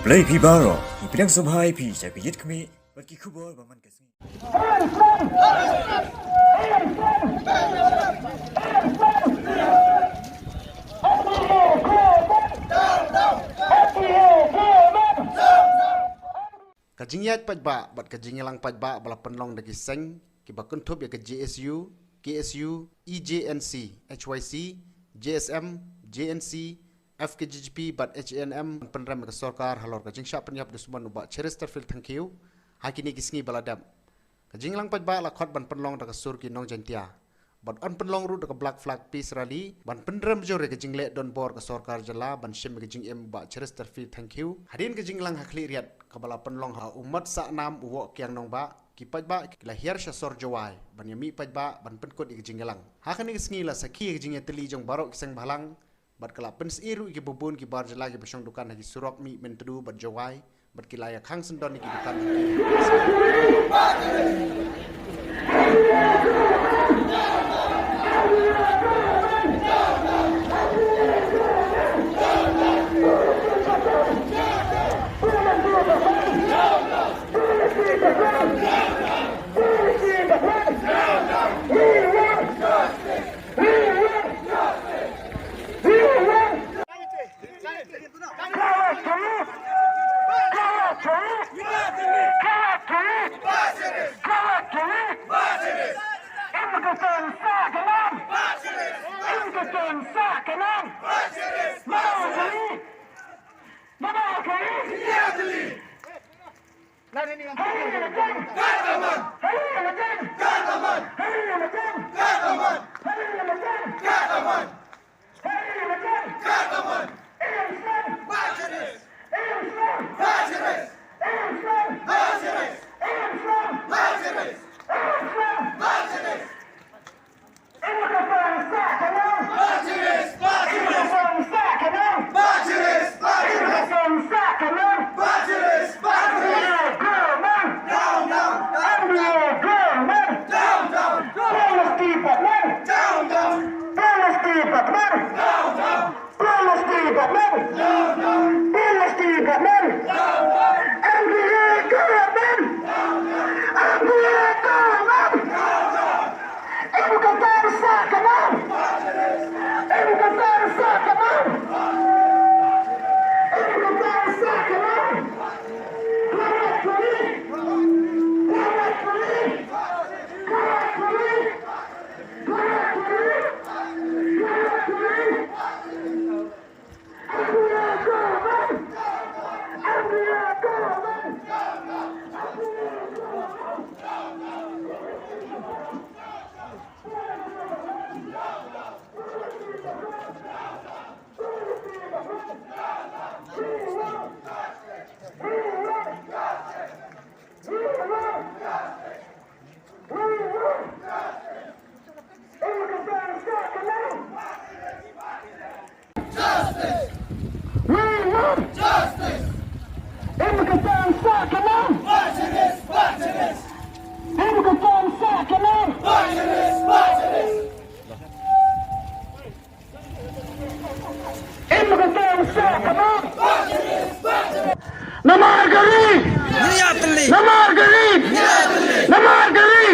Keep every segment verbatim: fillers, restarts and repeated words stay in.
Blei phi baroh, ngi pdiang sngewbha ïa phi sha ka Ïit Khmih bad ki khubor ba man ka sngi. Ka jingïaid paidbah bad ka jingïalang paidbah ba la pynlong da ki seng kiba kynthup ïa ka J S U, K S U, E J N C, H Y C, J S M, J N C, F K J G P bad H A N M ban pynrem ïa ka sorkar halor ka jingshah pynïap dusmon u Bah Cheristerfield Thangkhiew ha kine ki sngi ba la dep. Ka jingïalang paidbah la khot ban pynlong da ka sur ki nong Jaintia bad yn pynlong ruh da ka Black Flag Peace Rally ban pynrem jur ïa ka jingleh donbor ka sorkar jylla ban shim ïa ka jingim u Bah Cheristerfield Thangkhiew. Hadien ka jingïalang ha khlieh riat kaba la pynlong ha u Mat Sahnam u Woh Kiang Nangbah, ki paidbah ki la hiar sha sor Jowai ban ïamih paidbah ban pynkut ïa ka jingïalang. Ha kane ka sngi la sakhi ïa ka jingïatylli jong baroh ki seng bhalang bad ka la pynsih ruh ïa kiba bun ki bar jylla kiba shong dukan ha ki surok Mih Myntdu bad Jowai bad ki la ïakhang syndon ïa ki dukan ha ki. Namar ka ri! Namar ka ri! Namar ka ri!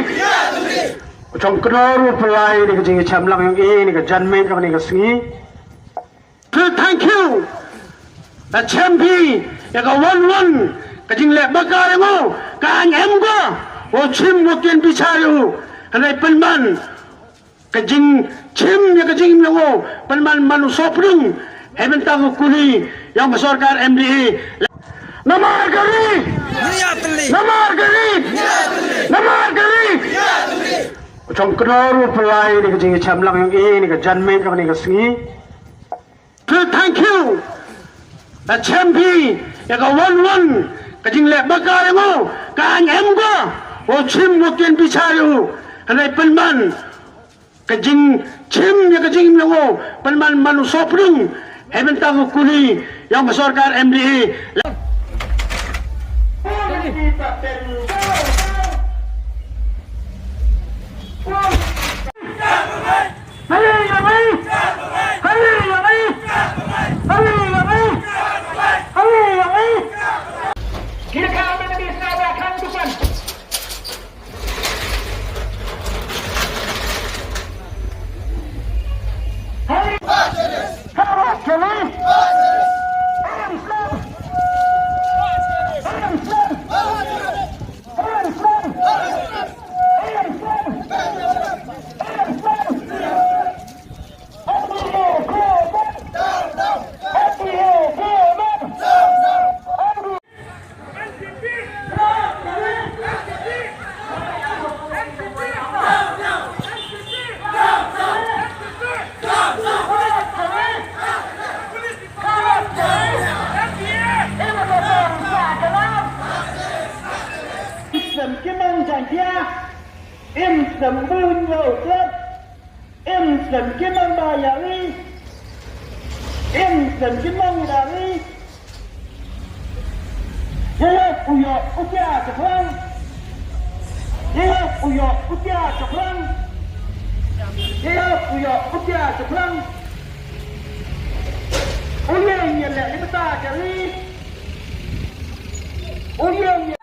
U chong kdor u pynlai ni ka jingïachem lang ïong i ni ka janmiet ka ni ka sngi. Thank you. La chem phi ïa ka wan wan ka jingleh bakar ïong u, ka aiñ em ka. U chim u kien bichar ïong u. Hynrei pynban ka jingchim ïa ka jingim ïong u, pynban man u sohpdung. Hei bynta u kuli ïong ka sorkar M D A. Namar ka ri! Namar ka ri! Namar ka ri! U chong kdor u pynlai ni ka jingïachem lang ïong i ni ka janmiet ka ni ka sngi. Thank you. La chem phi ïa ka wan wan ka jingleh bakar ïong u, ka aiñ em ka. U chim u kien bichar ïong u. Hynrei pynban ka jingchim ïa ka jingim ïong u, pynban man u sohpdung. Hei bynta u kuli ïong ka sorkar M D A. Ïa, im slem bun ïa u trep, im slem kynnoh ba ïa ri, im slem kynnoh ïa ri. Ïa ïa u ïoh u tia chaphrang. Ïa ïa u ïoh u tia chaphrang. Ïa ïa u ïoh u tia chaphrang. U ïeng ïa leh ïa bata ka ri. U ïeng